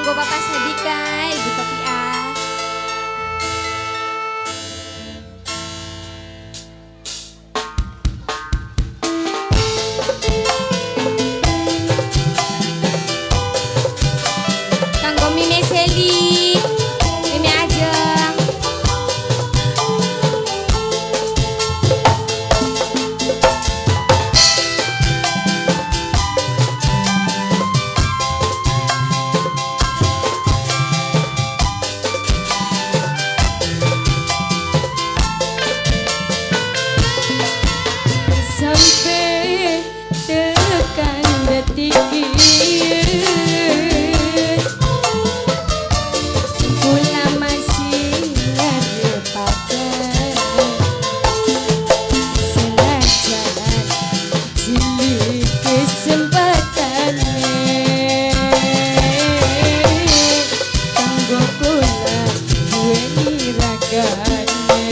Kanggo Bapak Sadika, Ibu Topia. Kanggo Mimi Seli, Mimi Ajeng. Sampai tekan detik ini, kula masih ngarepaken senajan cilik kesempatane kanggo kula duweni ragane.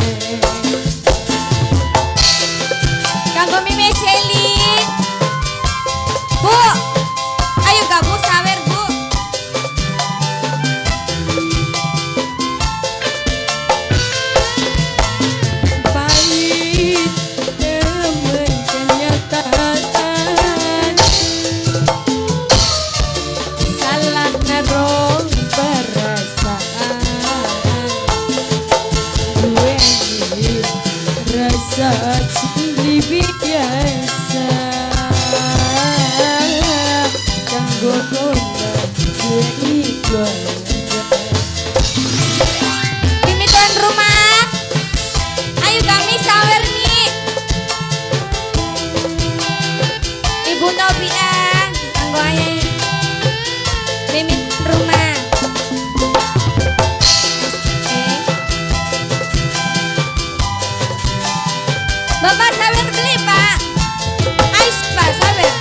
Kanggo Mimi Seli. Bu, ayo gabung sawer, Bu. Pahit temen kenyataan, salah naruh perasaan, duweni rasa sing biasa kanggo kula duweni keluarga. Mimi tuan rumah. Ayo kami sawer nih. Ibu Nobia, kanggo ayah. Mimi rumah. Eh. Bapak sawer beli, Pak. Ais, Pak, sawer.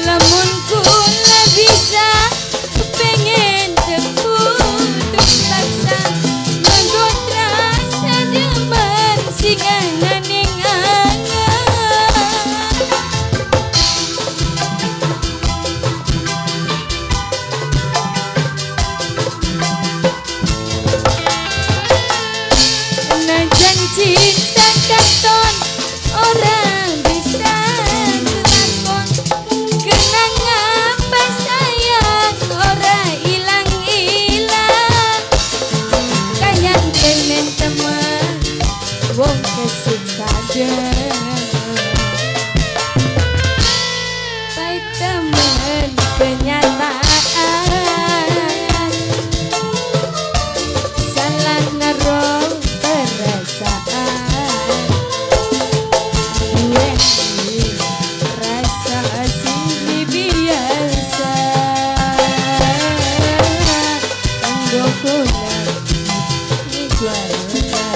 Lamun kula bisa pengen terputus paksa, mergo terasa demen sing ana ning angan. Najan cinta katon ora bisa kelakon, kenang apa sayang ora ilang-ilang, kayang temen temen wong kesiksa. Pahit temen kenyataan, salah naruh perasaan, duweni rasa sing biasa kanggo kula ni keluarga.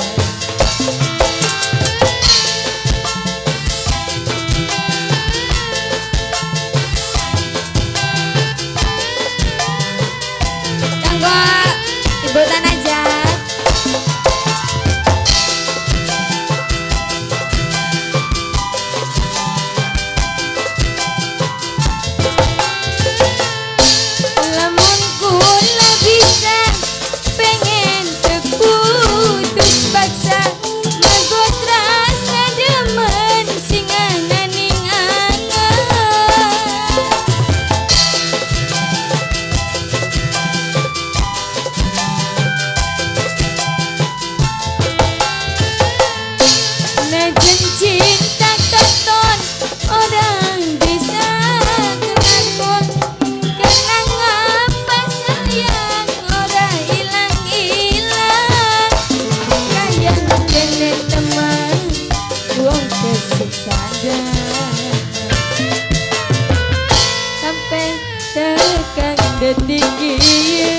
Kanggo Ibu Tanajat. Lamun kula bisa pengen terputus paksa, mergo terasa demen sing ana ning angan. Najan cinta katon ora bisa kelakon, kenang apa sayang ora ilang-ilang, kayang kene temen wong kesiksa sampai tekan detik ini.